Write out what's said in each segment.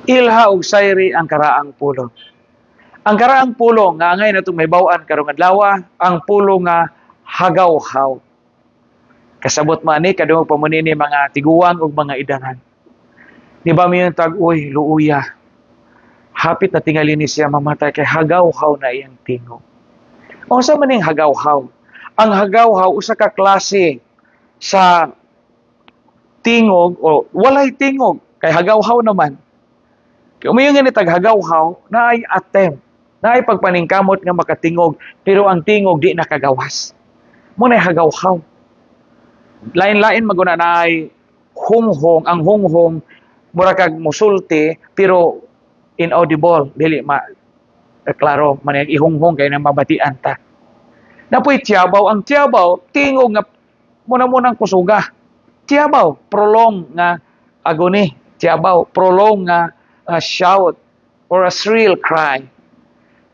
Ilha ug sayri ang karaang pulong. Ang karaang pulong nga angay natong mahibaw-an karong adlaw, ang pulong nga hagawhaw. Kasabot man ni, kadungog pa mo nini, mga tiguang ug mga idaran. Di ba miingon tag, "Uy, luuya. Hapit na tingali ni siya mamatay kay hagawhaw na iyang tingog." Unsa man ning hagawhaw? Ang hagawhaw, usa ka klase sa tingog o walay tingog kay hagawhaw naman. Kay umiyon nga tag hagawhaw, naay attempt, naay pagpaningkamot nga makatingog, pero ang tingog di nakagawas. Mao nay hagawhaw. Lain-lain maguna, naay hunghong, ang hunghong mura kag musulti pero inaudible, dili ma klaro man ihunghong kay na mabatian ta. Napoy tiyabaw, ang tiyabaw tingog nga muna-munang kusuga. Tiyabaw, prolong nga agony, tiyabaw, prolong nga shout or a shrill cry.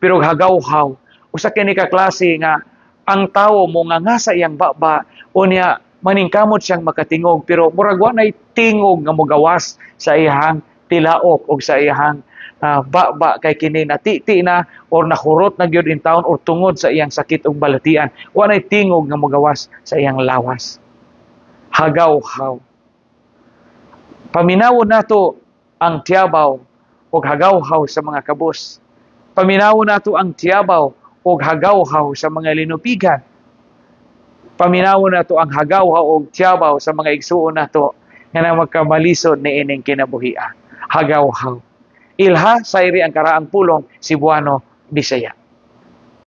Pero hagawhaw, usa kini ka klase nga ang tawo mo nga sa iyang baba, unya maningkamot siyang makatingog pero murag wa nay tingog nga mogawas sa iyang tilaok o sa iyang baba kay kini natiti na or nahurot na gyud in town or tungod sa iyang sakit ug balatian, wa nay tingog nga mogawas sa iyang lawas. Hagawhaw. Paminawon nato ang tiyabaw ug hagawhaw sa mga kabus. Paminawon nato ang tiyabaw ug hagawhaw sa mga linupigan. Paminawon nato ang hagawhaw ug tiyabaw sa mga igsuon nato nga na magkamalisod ni ining kinabuhia. Hagawhaw. Ilha, sayri ang karaang pulong, Cebuano, Bisaya.